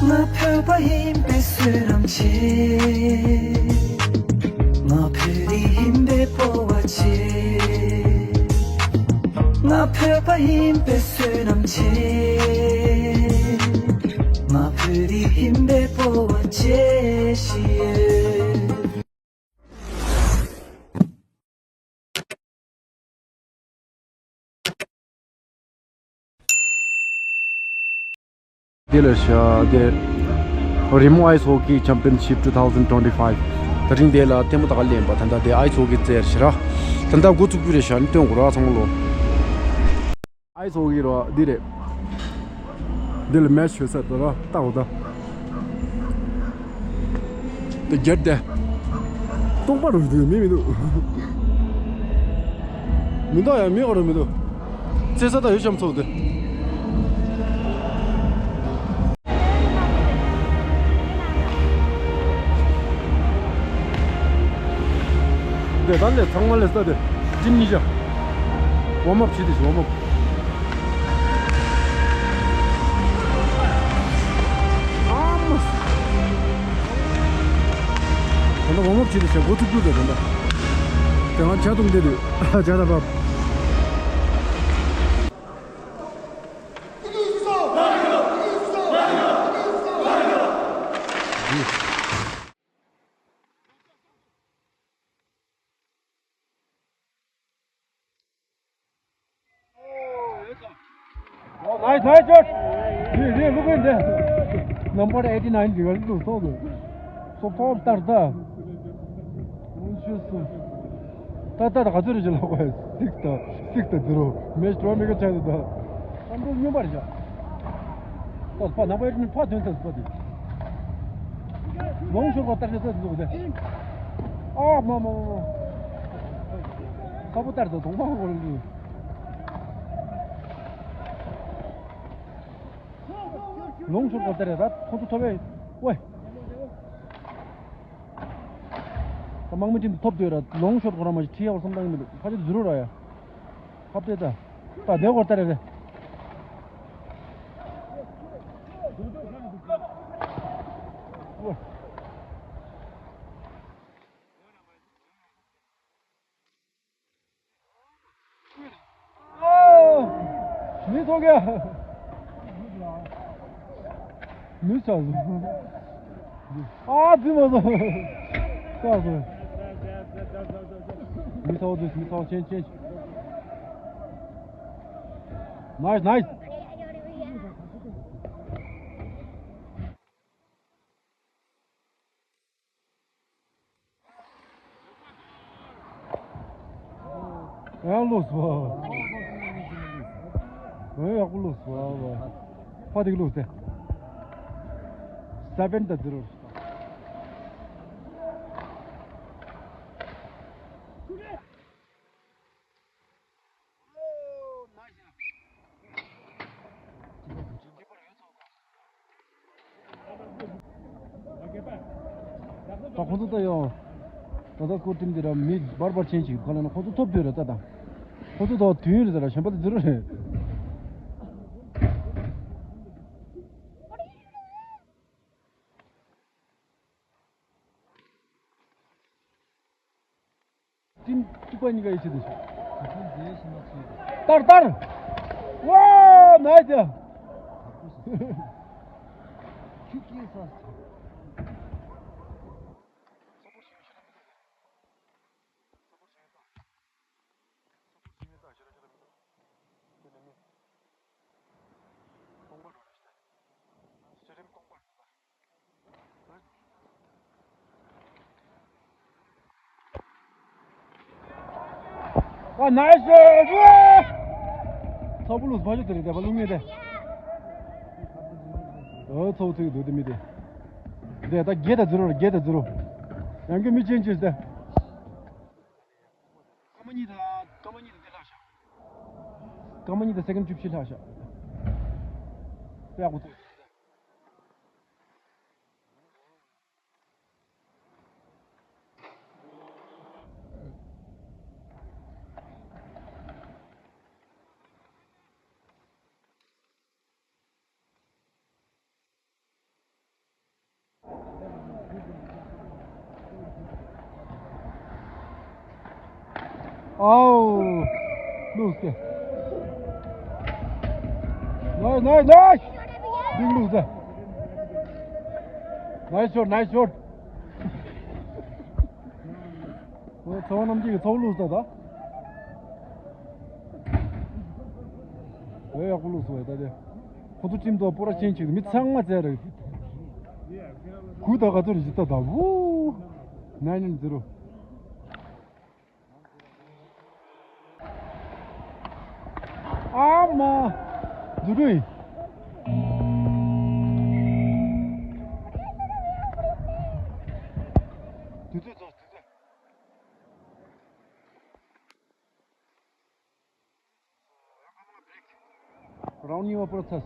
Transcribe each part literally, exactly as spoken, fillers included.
ང་བོད་པ་ཡིན་པའི་བསོད་ནམས་ཆེ། ང་བོད་རིགས་ཡིན་པའི་སྤོབས་པ་ཆེ། ང་བོད་པ་ཡིན་པའི་བསོད་ནམས་ཆེ། ང་བོད་རིགས་ཡིན་པའི་སྤོབས་པ་ཆེ་ཞེས། དེ་ལ་ཤ་དེ་རི་མོ་ice hockey championship two thousand twenty-five། ད་རིང་དེ་ལ་ལྟད་མོ་ད་ག་ལེན་པ་ད་ལྟ་དེ་ice hockey རྩེར་ཤི་ར། ད་ལྟ་འགོ་བཙུགས་རྒྱུ་རེད་ཤ་ནི་སྟོན་དགོས་ར་ཚང་མ་ལོ། ice hockey ར་འདི་རེད། འདི་ལ་match ཞུ་ས་དོ་ར་ལྟ་འོ་ད། དེ་རྒྱལ་དེ། སྟོང་པ་རུ་འདུག་མི་མི་འདུག་མི་འདུག་ཡ་མི་འོ་རུ་མི་འདུག་རྩེ་ས་ད་ཡོད་ཤམ་ཚོགས་དེ། འདི་ད་ལས་ཚང་མ་ལས་ས་དེ། ཅིན་ཉི་ཤ། ཝོམ་ཨབ་བྱེད་དེ་ཝོམ་ཨབ། ཨ་མ། ད་ལྟ་ཝོམ་ཨབ་བྱེད་དེ་ཤ་འགོ་ཚུགས་རྒྱུ་དེ་ད་ལྟ། དེ་ང་ཇ་འཐུང་བསྡད་དུས་ཇ་ད་བབ། Nice, nice shot. Re, re, look at that. Number eighty-nine, the girl, look so good. So far, start the. ད་ད་ད་ག་ཚོད་རེད་ཅེས་ལབ་པ། six ད། six ད་zero། match draw མེད་ཀ་ཆགས་འདུག་ད། བསམ་བློ་སྨྱོན་པ་རེད་ཤག་ད་ཕ་ནང་པའི་ཕ་དོན་ཚ་ཟིག་པ་དེ། ལོང་ཤོར་བ་ལྟར་ཤ་ཚ་ཟིག་འདུག་དེ། ཨ་མ་མ་མ་མ། ས་བོ་ལྟར་ཚ་གདོང་མ་འཁོར་ལུས། ལོང་ཤོར་བ་ལྟར་རེད་ད་ཁོ་ཚོ་ཐོབ་པས། ཝེ། ད་དམག་མི་ཁྲིམས་དུ་ཐོབ་འདོད་ར་ལོང་ཤོར་ཁོ་རང་མ་ཞིག་ཁྲི་ཡ་བར་བསམ་བཏང་གི་མི་འདུག་ཕ་ཆེ་ཛི་རོ་ར་ཡ། ཧབ་སྟེ་ད། ད་དེ་གོ་ལྟར་རེད། མི་ཐོག་ག་མི་ཆགས་སོང་། ཨ་ཙི་མ་སོང་། ཆགས་སོང་། མི་ཚ་བོ་དུས་མི་ཚ་བོ་ཆེན་ཆེན། Nice, nice. ཡང་ལོས་སོ། ཡང་ཡག་པོ་ལོས་སོ། ཕ་དེ་ག་ལོས་ཏེ། seven to zero། ད་ཁོ་ཚོ་ད་ཡང་། ད་ལྟ་སྐོར་ཊིམ་འདི་ར་མི་འབར་འབར་ཆེན་ཞིག་ག་ལ་ན་ཁོ་ཚོ་ཐོབ་འདོད་རེད་ད་ད། ཁོ་ཚོ་ད་དུས་རེད་ད་ར་གཞན་པ་ད་ཛི་རོ་རེད། ཊིམ་གཅིག་པ་གཉིས་ཀ་ཡིད་ཆེས་དེ་ཤོག་ཊིམ་དེ་ཤི་མ་ཆེ། ཏར་ཏར། ཝའོ་ནའི་སི། ཁྱུ་སྐྱེས་ས། ཨ་ནའི་སི། ཚ་བོ་ལུས་བ་ཅོ་དེ་རེད་དེ་བ་ལུང་ངེ་དེ། ཨོ་ཚ་བོ་ཚིག་འདུག་དེ་མི་དེ། དེ་ད་བརྒྱད་དང་ཛི་རོ་རེད་བརྒྱད་དང་ཛི་རོ། ཡང་གི་མི་ཅན་ཅན་དེ། སྐར་མ་གཉིས་དང་སྐར་མ་གཉིས་དང་དེ་ལྷག་ཤག་སྐར་མ་གཉིས་དང་སེ་ཀེན་བཅུ་བཞི་ལྷག་ཤག་དཔེ་ཡག་པོ་ཐུག་ཨའོ། ལུག་སྐྱེ། Nice, nice, nice. Big loose. Nice shot, nice shot. ཚོ་རྣམས་ཀྱིས་ཚོ་ལུག་ཟ་ད། ཨེ་ཡག་པོ་ལུག་ཟ་ད་དེ། ཁོ་ཚོ་ཁྲིམས་ཐོག་པོ་ར་ཆེན་ཆིག་མི་ཚང་མ་བཙལ་རེད། གུ་ད་ག་ཚོད་རེད་ཇི་ལྟ་ད་བུ། Nine and zero. ཨ་མ། འཛུལ་འགྲོ་ཡིན། དུས་ཚོད་རྫོགས། དུས་ཚོད། རང་ཉིད་པར་ཚེས།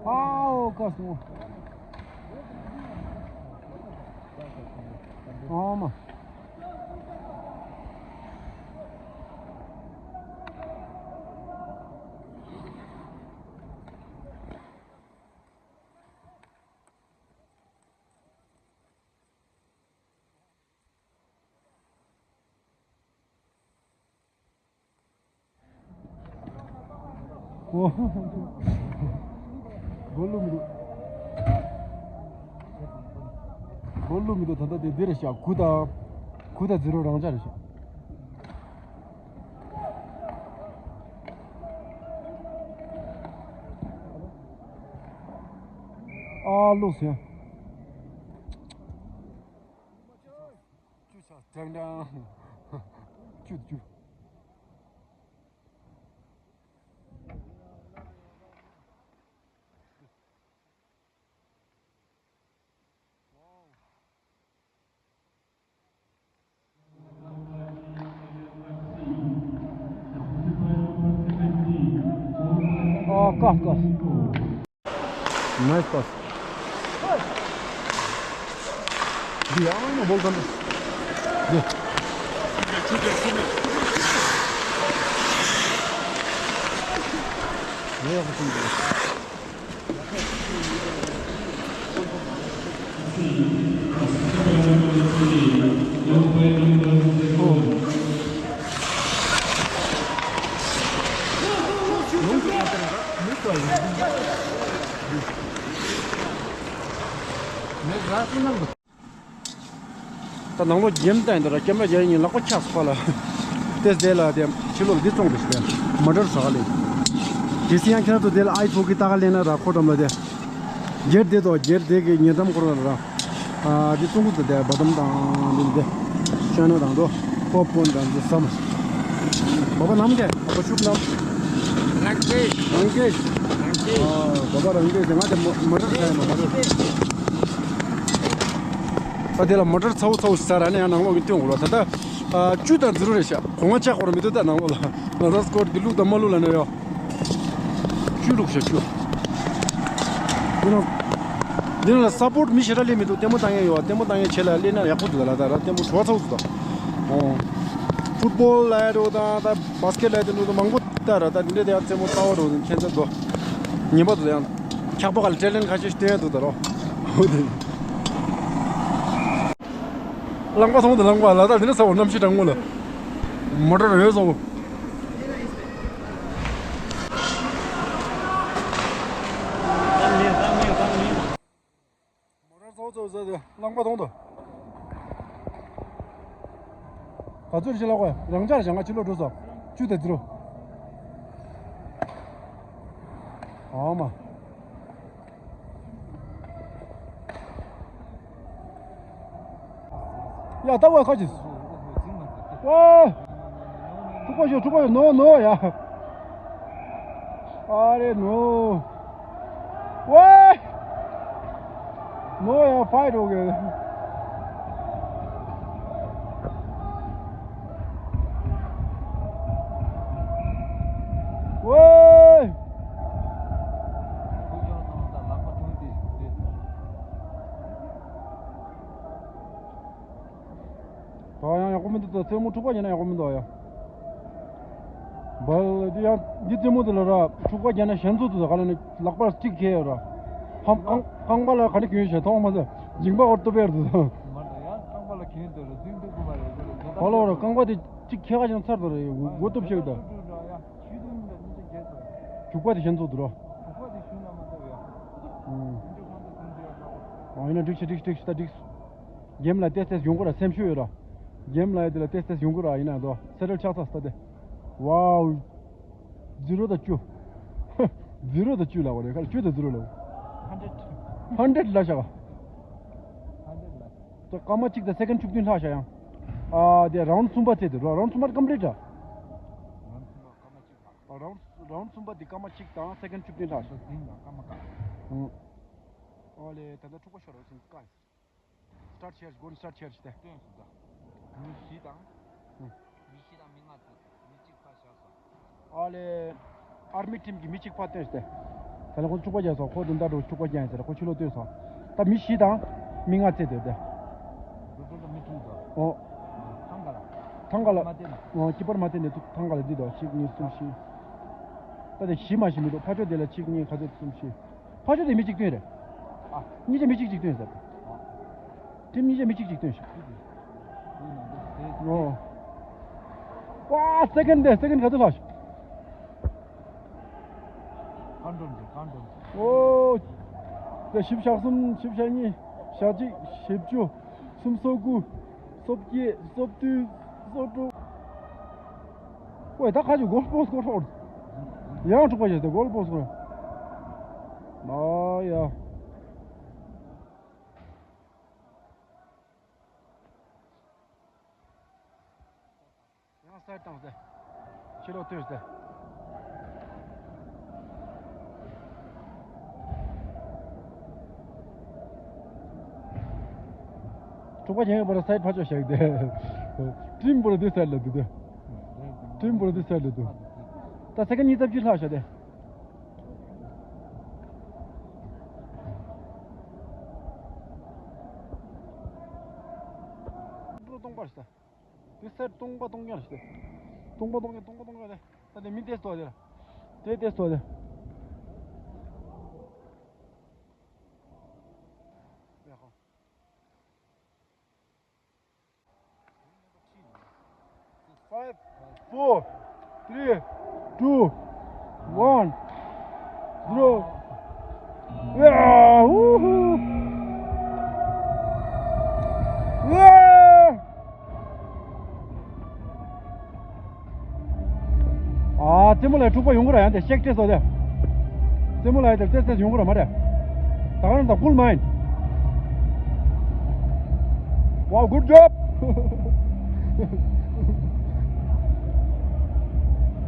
Wow, Cosmo. Oh, my. ཨོ། སྒོ་བླུགས་མི་འདུག་སྒོ་བླུགས་མི་འདུག་ད་ལྟ་དེ་འདི་རེད་ཤག་གུ་དང་། གུ་དང་ཛི་རོ་རང་འཇགས་རེད་ཤག་ཨ་བླུགས་སོང་། བཅུ་ཆགས་ཀྲང་ཀྲང་། བཅུ་བཅུ། ཨ་ཀ་ཀ། Nice pass. འདི་ཡང་ན་བོལ་ཐོན་འདུག་འདི། ཡག་པོ་སོང་འདུག་ད་ནང་ལོགས་འགྲིམ་བསྡད་འདུག་ར། སྐྱེམས་པ་རྒྱག་ཡིན། ལག་པ་ཆག་སོང་ཁ་ལ། ཏེས་དེ་ལ་དེ་ཕྱི་ལོགས་འདི་བཙོང་དེ་ཞིག་མ་ཊར་ཟ་ག་ལེ། དེ་སི་ཡང་ཁྱེད་རང་ཚོ་དེ་ལ་ཨའི་ཕུག་གི་ལྟ་ག་ལེན་ན་ར། ཁོ་འགྲམ་ལ་དེ། སྒེར་དེ་དོ་སྒེར་དེ་གི་ཉེ་འགྲམ་ཁོ་ར་ར། ཨ་དེ་བཙོང་གི་འདུག་དེ་བ་དམ་དང་དེ་དེ། ཤ་ན་དང་དོ། པོབ་ཀོན་དང་དེ་སམ། བ་བ་ནམ་གེ་བ་བ་ཤུག་ནམ། རང་སྐྱེས། རང་སྐྱེས། རང་སྐྱེས། ཨ་བ་བ་རང་སྐྱེས་དེ་ང་དེ་མ་ཊར་ཁ་ཡ་མ་ཊར། ཨ་དེ་ལ་མ་ཊར་ཚ་བོ་ཚ་བོ་ཟ་ར་ནས་ཡང་ནང་ལོགས་ཀྱི་སྟོན་དགོས་ལ། ད་ལྟ་ཨ་བཅུ་དང་ཛི་རོ་རེད་ཤག་གོང་མ་ཆག་གོ་ར་མི་འདུག་ད་ནང་ལོགས་ལ་ང་རང་སྐོར་འདི་བླུག་དང་མ་བླུག་ལ་ནས་ཡོ། བཅུ་བླུག་ཤག་བཅུ། འདི་ན་འདི་ན་ལ་སཔོར་ཊི་མི་ཞེ་དྲག་སླེབས་མི་འདུག་ལྟད་མོ་ལྟ་མཁན་ཡོད་པ། ལྟད་མོ་ལྟ་མཁན་ཆེད་ལ་སླེབས་ན་ཡག་པོ་འདུག་ད་ལ་ད་ལྟད་མོ་བྲོ་བ་ཚ་བོ་འདུག་ད། ཨོ། ཕུཊ་བོལ་ལ་ཡ་འགྲོ་དང་ད་བཱ་སི་ཀེཊ་ལ་ཡ་དེ་འགྲོ་དང་མང་པོ་ལྟ་ར། ད་འདི་འདྲ་དེ་ཡང་རྩེད་མོ་ལྟ་བ་འགྲོ་དང་ཁྱེད་ཚོ་འགྲོ། ཉན་པ་འདུག་ཡང་འཁྱག་པ་ག་ལ་ཊེ་ལེན་ཁ་ཤས་ཤིག་སྟོན་ཡ་འདུག་ད་རོ། ཨོ་དེ། རླངས་པ་མཐོང་དང་རླངས་པ་ལ་ད་འདི་ནས་ས་འོ་གནམ་གཤིས་གྲང་མོ་ལ། མོ་ཊར་ཡོད་སོང་། མོ་ཊར་ཚོགས་ཚོགས་ཟེར་ཏེ་རླངས་པ་མཐོང་དང་། ག་ཚོད་རེད་ལགས་པ། རང་འཇགས་རེད་ཤག་ང་ཕྱི་ལོགས་འགྲོ་སོང་། བཅུ་དང་ཛི་རོ། ཨ་མ། ཡ་ད་བ་ཁ་ཅིག་ཝེ། འཁྲུག་པ་ཤོག་འཁྲུག་པ་ཤོག་ནོ་ནོ་ཡ། ཨ་རེ་ནོ། ཝེ། ནོ་ཡ་ཕའི་རོ་གེ། མི་འདུག་རྩེད་མོ་འཁྲུག་པ་བརྒྱབ་ན་ཡག་པོ་མི་འདུག་ཡ། འབའ་འདི་ཡང་འདི་རྩེད་མོ་འདི་ལ་ར་འཁྲུག་པ་བརྒྱབ་ན་ཞན་ཚོ་འདུག་ག་ལ་ནི་ལག་པར་སྟིག་ཁེལ་ཡོད་ར། ཧམ་རྐང་རྐང་པ་ལ་ག་ནི་གྱོན་ཞེས་མཐོང་མ་ཟད་མཇིང་པ་འོར་སྟོབས་ཡར་འདུག་མ་ད་ཡང་རྐང་པ་ལ་གྱོན་འདུག་ར་འཛིང་འདུག་གོ་མ་རེད་འདུག་ར། བ་ལོ་ར་རྐང་པ་དེ་གཅིག་ཁེལ་ཁ་ཅིག་ཚར་འདུག་ར་མགོ་སྟོབས་ཤེག་ད། རྒྱུག་པ་དེ་ཞན་ཚོ་འདུག་ར། ཨ་ཡིན་ན་འགྲིག་ཤི་འགྲིག་ཤི་འགྲིག་ཤི་ད་འགྲིག་སོང་། རྒྱལ་ལ་ཏེས་ཏེས་ཡོང་གི་ར་སེམས་ཤུགས་ཡོད་ར། རྒྱལ་ལ་དེ་ལ་ཏེས་ཏེས་ཡོང་གི་ར་ཡིན་ན་དོ་སེ་རལ་ཆགས་ཚ་སྟ་དེ། ཝའོ། ཛི་རོ་དང་བཅུ། ཛི་རོ་དང་བཅུ་ལ་བ་རེད་ཁ་བཅུ་དང་ཛི་རོ་ལ། ཧན་ཌེ་ཌི། ཧན་ཌེ་ཌི་ལ་ཤག་ད་སྐར་མ་གཅིག་དང་སེ་ཀེན་ཌི་བཅུ་བདུན་ལྷག་ཤག་ཡང་། ཨ་དེ་རའུན་ཌི་གསུམ་པ་ཚེ་དེ་རོ་རའུན་ཌི་གསུམ་པ་ཀམ་པི་ལིཊ་ར། རའུན་ཌི་གསུམ་པ་སྐར་མ་གཅིག་ལྷག་ཨ་རའུན་ཌི་རའུན་ཌི་གསུམ་པ་དེ་སྐར་མ་གཅིག་དང་སེ་ཀེན་ཌི་བཅུ་བདུན་ལྷག་ཤག་འདི་ཡིན་ལ་སྐར་མ་ཀ་ཨ་ལེ་ད་ལྟ་འཁྲུག་པ་ཤོར་ར་སོང་ཀ། སི་ཊར་ཊི་བྱས་སྒོ་ནས་སི་ཊར་ཊི་བྱས་ཏེ། སྟོན་སོང་ད། མི་བཞི་དང་། ཨུ། མི་བཞི་དང་མི་ལྔ་ཚོ་མི་གཅིག་ཕར་བཞག་སོང་། ཨ་ལེ། ཨར་མི་ཊིམ་གྱི་མི་གཅིག་ཕར་སྟོན་སྟེ། ད་ལྟ་ཁོ་འཁྲུག་པ་རྒྱག་སོང་ཁོ་དེ་འདྲ་འགྲོ་འཁྲུག་པ་རྒྱག་ཡིན་ཟེར་ཁོ་ཕྱི་ལོགས་སྟོན་སོང་། ད་མི་བཞི་དང་མི་ལྔ་བཙལ་སྡོད་དེ། འགྲོ་འགྲོ་ལ་མི་ཐུག་ད། ཨོ། ཐང་ག་ལ། ཐང་ག་ལ། མ་བལྟས་ན། ཨོ་སྐྱིད་པར་མ་བལྟས་ནས་ཐུག་ཐང་ག་ལ་འདི་དོ་གཅིག་གཉིས་གསུམ་བཞི། ད་དེ་བཞི་མ་བཞི་མི་འདུག་ཕ་ཕྱོགས་དེ་ལ་གཅིག་གཉིས་ག་ཚོད་གསུམ་བཞི། ཕ་ཕྱོགས་དེ་མི་གཅིག་སྟོན་རེད། ཨ། གཉིས་ཆ་མི་གཅིག་གཅིག་སྟོན་ཟེར། ཊིམ་གཉིས་ཆ་མི་གཅིག་གཅིག་སྟོན་ཤག་ཨོ། ཝ། སེ་ཀེན་ཌི་དེ་སེ་ཀེན་ཌི་ག་ཚོད་ལྷག་ཤག་གང་འགྲོ་འདི་གང་འགྲོ། ཨོ། དེ་བཞི་བཅུ་ཞེ་གསུམ་བཞི་བཅུ་ཞེ་གཉིས་ཞེ་གཅིག་ཞེ་བཅུ། སུམ་སོ་དགུ། སོ་བརྒྱད། སོ་བདུན། སོ་དྲུག་ཝེ་ད་ཁ་ཅིག་གོལ་པོ་སི་ཀོར་ཧོར། ཡང་འཁྲུག་པ་བྱས་ཏེ་གོལ་པོ་སི་ཀོར། ཨ་ཡ། ཡང་སའིཌ་བཏང་སྟེ། ཕྱི་ལོགས་ཐོན་སྟེ། འཁྲུག་པ་རྒྱག་ཡོད་པར་སའིཌ་ཕར་ཕྱོགས་བཞག་སྟེ། ཊིམ་པོ་ར་འདི་སའིཌ་ལ་འདུག་སྟེ། ཊིམ་པོ་ར་འདི་སའིཌ་ལ་འདུག་ད་སེ་ཀེན་ཌི་གཉིས་ཙམ་ཅིག་ལྷག་བཞག་སྟེ། པྲོ་སྟོང་པར་ས། དེ་སར་སྟོང་པ་སྟོང་ཉར་ཞིག་སྟོང་པ་སྟོང་ཉར་སྟོང་པ་སྟོང་ཉར་ད་དེ་མི་དེ་སྟོ་དེ་ལ། དེ་དེ་སྟོ་དེ། Five, four, three, two, one, zero. Yeah! Woohoo! Yeah! ཨ། རྩེད་མོ་ལ་འཁྲུག་པ་ཡོང་གི་ར་ཡང་དེ་ཤེག་ཏེ་སོ་དེ། རྩེད་མོ་ལ་ཡང་དེ་ཏེས་ཏེས་ཡོང་གི་ར་མ་རེད། ད་ག་རང་ད་ཀུལ་མ་ཡིན། Wow, good job.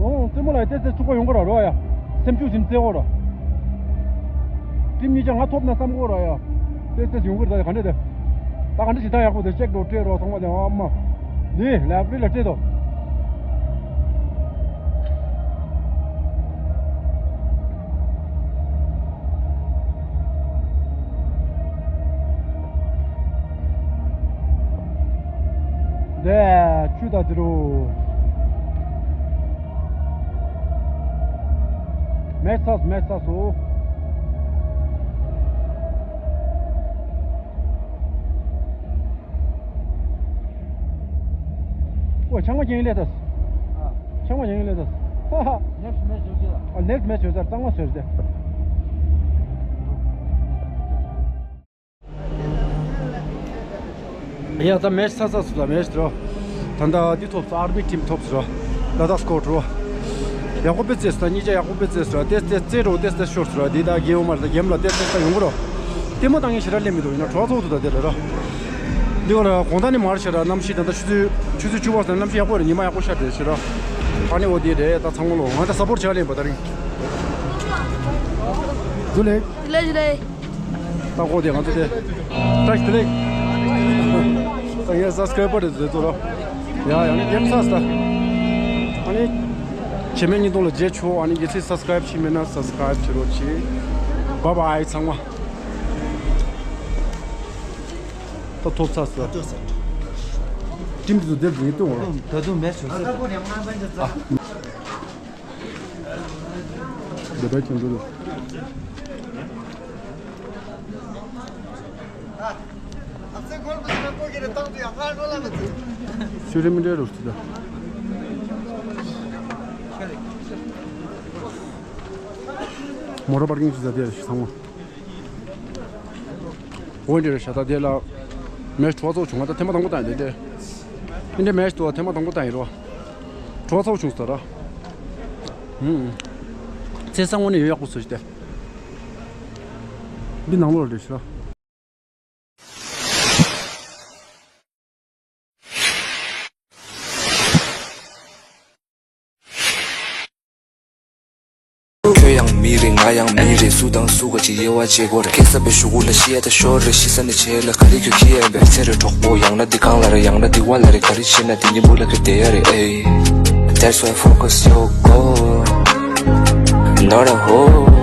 ཨོ། རྩེད་མོ་ལ་ཡང་ཏེས་ཏེས་འཁྲུག་པ་ཡོང་གི་ར་རོ་ཡ། སེམས་ཤུགས་ཟིན་རྩེ་འོ་ར། ཊིམ་གཉིས་ཆ་ང་ཐོབ་ན་བསམ་གོ་ར་ཡ། ཏེས་ཏེས་ཡོང་གི་ར་ད་ག་འདྲ་དེ། ད་ག་འདྲ་ཞིག་ད་ཡག་པོ་དེ་ཤེག་འགྲོ་སྤྲད་རོགས་ཚང་མ་དེ་ཨ་མ། འདི་ལེབ་རི་ལ་སྤྲད་དོ། འདི་ཆུ་ད་དེ་རུ། མེ་ཚ་མེ་ཚ་སོ། ཨོ་ཆང་མ་རྒྱན་ལས་ཐལ། ཨ། ཆང་མ་རྒྱན་ལས་ཐལ། ཧ་ཧ། ནེགསི་མེ་ཆི་བཟོ་རྒྱུ་ལ། ཨ་ནེགསི་མེ་ཆི་བཟོ་རྒྱུ་གཙང་མ་བཟོས་ཏེ། ཡ་ད་མེ་ཚ་ཚ་སུ་ལ་མེ་ཚ་རོ། ད་ད་འདི་ཐོབ་སོ་ཨར་མི་ཊིམ་ཐོབ་སོ་རོ། ད་ད་སྐོར་རོ། ཡག་པོ་པེ་ཙེ་སོ་ད་གཉིས་ཆ་ཡག་པོ་པེ་ཙེ་སོ་རོ་ཏེས་ཏེས་རྩེ་རོ་ཏེས་ཏེས་ཤོར་སོ་རོ་འདི་ད་རྒྱལ་བོ་མར་ད་རྒྱལ་མོ་ལ་ཏེས་ཏེས་ད་ཡོང་གི་རོ། ལྟད་མོ་བཏང་ངེས་ཞེ་དྲག་ལེན་མི་འདུག་ཡིན་ན་གྲོགས་ཚོགས་འདུག་ད་དེ་ལ་རོ། འདི་བ་ལ་གོང་ད་ནི་མར་ཤར་ར་གནམ་གཤིས་ད་ལྟ་ཆུ་ཚོད་ཆུ་ཚོད་བཅུ་པ་ཟེར་གནམ་གཤིས་ཡག་པོ་རེད། ཉི་མ་ཡག་པོ་ཤར་རེད་ཤི་ར། ཨ་ནི་འོ་དེ་རེད་ད་ཚང་མ་ལོ་ང་ད་ས་པོར་བྱ་ལེན་པ་ད་རིང་། ཛུ་ལེ། ཇུ་ལེ་ཇུ་ལེ། ད་གོ་དེ་ང་ཚོ་དེ་ད་ཞི་ལེ། ད་ཡ་སབ་སི་ཀ་རའི་བར་རེད་ཚོ་ལོ། ཡ་ཡ་ནི་ཡེམ་ས་ས། ཨ་ནི་བྱེ་མའི་ཉིན་ཐོང་ལ་རྗེས་ཆོག་ཨ་ནི་ཡེ་ཚེ་སབ་སི་ཀ་རའི་བྱེད་མེད་ན་སབ་སི་ཀ་རའི་བྱེད་རོགས་གྱིས། བཱའི་བཱའི་ཚང་མ། ད་ཐོབ་ཚར་སོང་། ཁྲིམས་དེ་ཚོ་དེབ་ཉིད་གཏོང་བ། ད་དུང་མེད་བྱུང་ཟེར། འདི་པའི་ཁྱེད་ཚོ། ཤུ་རེ་མི་འདྲ་རུ་ཚུད་ད། མོ་ར་པར་ཀིང་ཞིག་ཟ་དེ་ཚང་མ། འོན་ཏེ་རེད་ཤ་ད་དེ་ལ། མེ་ཊི་བྲོ་བ་ཚོ་བྱུང་ང་ད་ཐེངས་མ་དང་པོ་བཏང་ཡིན་དེ་དེ། ཨིན་དེ་མེ་ཊི་དུ་ཐེངས་མ་དང་པོ་བཏང་ཡིན་རོ། བྲོ་བ་ཚོ་བྱུང་ས་ར། ཧུམ། ཚེ་སང་ངོ་ནས་ཡོད་ཡག་པོ་བཟོ་ཞིག་དེ། འདི་ནང་ལོགས་རེད་ཤ། ཁྱོད་ཡང་མི་རེད། ང་ཡང་མི་རེད། སུ་དང་སུ་ག་ཅིག་དབྱེ་བ་འབྱེད་དགོས་རེད། སྐད་གསར་པའི་གཞུག་གུ་ལ་ཤི་ཡ་ད་ཤོར་རེད། ཤི་ས་ནས་བྱེད་ལ་ག་རེ་ཁྱོད་ཁྱི་ཡན་པའི་ཚེ་རེ་གྲོགས་པོ་ཡང་ན་འདི་གང་ལ་རེད། ཡང་ན་འདི་བ་ལ་རེད། ག་རེ་བྱེད་ན་འདི་ཉིན་མོ་ལ་ཁྱོད་བསྡད་ཡ་རེད། ཨེ། That's why focus your goal, not a hole.